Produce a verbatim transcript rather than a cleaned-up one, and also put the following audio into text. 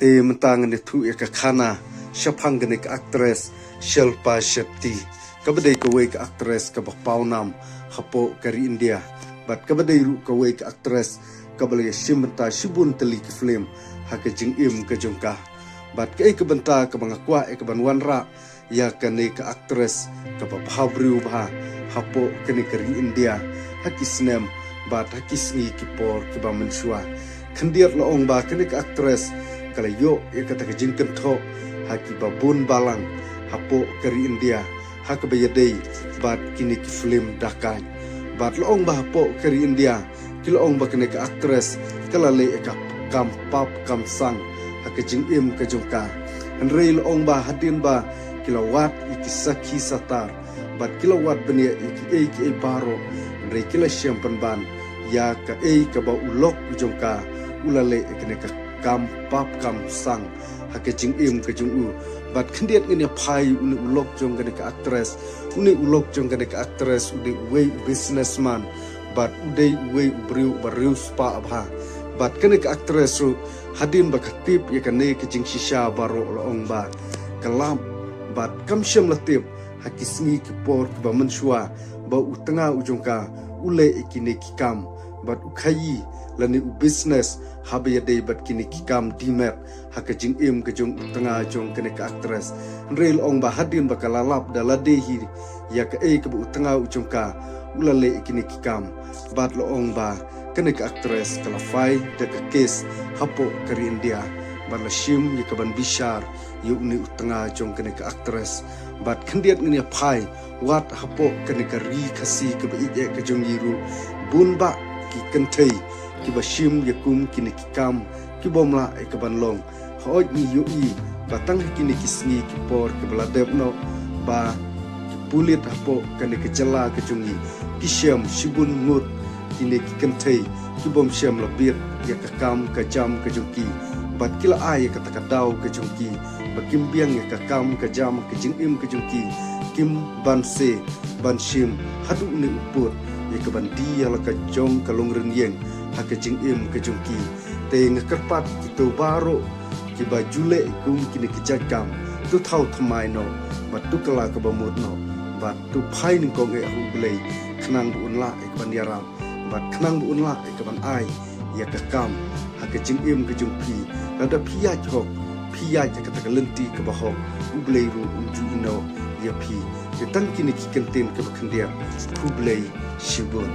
Te mynta ngan ïathuh ïa ka khana shaphang kane ka actress Shilpa Shetty, kaba dei kawei ka actress kaba pawnam hapoh ka ri India, bad kaba dei ruh kawei ka actress kaba la ïashim bynta shibun tylli ki film ha ka jingim ka jong ka. Bad kaei ka bynta kaba nga kwah ïa kaban wanrah ïa kane ka actress kaba bhabriew bha hapoh kane ka ri India ha ki snem bad ha ki sngi ki por kiba mynshuwa. Khyndiat la ong ba kane ka actress ka la ïoh ïa kata ka jingkynthoh ha kiba bun balang hapoh ka ri India ha kaba ïadei bad kine ki film dakaid. Bad la ong ba hapoh ka ri India ki la ong ba kane ka actress ka la leh ïa ka kam pap kam sang ha ka jingim ka jong ka. Hynrei la ong ba hadien ba ki la wad ïa ki sakhi satar bad ki la wad bniah ïa kiei kiei baroh, hynrei ki la shem pynban ïa kaei kaba u lok u jong ka u la leh ïa kane ka kam pap kam sang ha ka jingim ka jong u. Bad khyndiat ngin ïa phai une u lok jong kane ka actress. Une u lok jong kane ka actress u dei uwei u businessman bad u dei uwei u briew uba riewspah bha. Bad kane ka actress ruh hadien ba ka tip ïa kane ka jingshisha baroh la ong ba ka lap bad kam shym la tip ha ki sngi ki por kiba mynshuwa ba u tnga u jong ka u leh ïa kine ki kam bad u khaïi lane u business haba ïadei bad kine ki kam dimet ha ka jingim ka jong u tnga jong kane ka actress. Hynrei la ong ba hadien ba ka la lap da lade hi ïa kaei kaba u tnga u jong ka u la leh ïa kine ki kam, bad la ong ba kane ka actress ka la file da ka case hapoh ka ri India bad la shim ïa kaban bishar ïa une u tnga jong kane ka actress. Bad khyndiat ngin ïa phai wat hapoh kane ka ri Khasi kaba ïeit ka jong ngi ruh, bun bah ki kynthei kiba shim ïa kum kine ki kam kibym lah ïa kaban long. Hooid ngi ïohi ba tang ha kine ki sngi ki por kiba la dep noh ba ki pulit hapoh kane ka jylla ka jong ngi ki shem shibun ngut kine ki kynthei kibym shem la bit ïa ka kam ka jam ka jong ki, bad ki la ai ïa kata ka daw ka jong ki ba kim biang ïa ka kam ka jam ka jingim ka jong ki, kim banse ban shim haduh ne u pud ïa kaban die ïa la ka jong ka longrynieng ha ka jingim ka jong ki. Te nga kyrpad kito baroh kiba ju leh kum kine ki jait kam, to thaw thymmai noh bad to kylla kaba mut noh bad to phai nyngkong eh ha U Blei khnang ba un lah ïa kaban ïarap bad khnang ba un lah ïa kaban ai ïa ka kam ha ka jingim ka jong phi. Lada phi ïaid hok, phi ïaid ha kata ka lynti kaba hok, U Blei ruh un ju ïehnoh ïa phi. Te tang kine ki kyntien kaba khyndiat. Khublei shibun.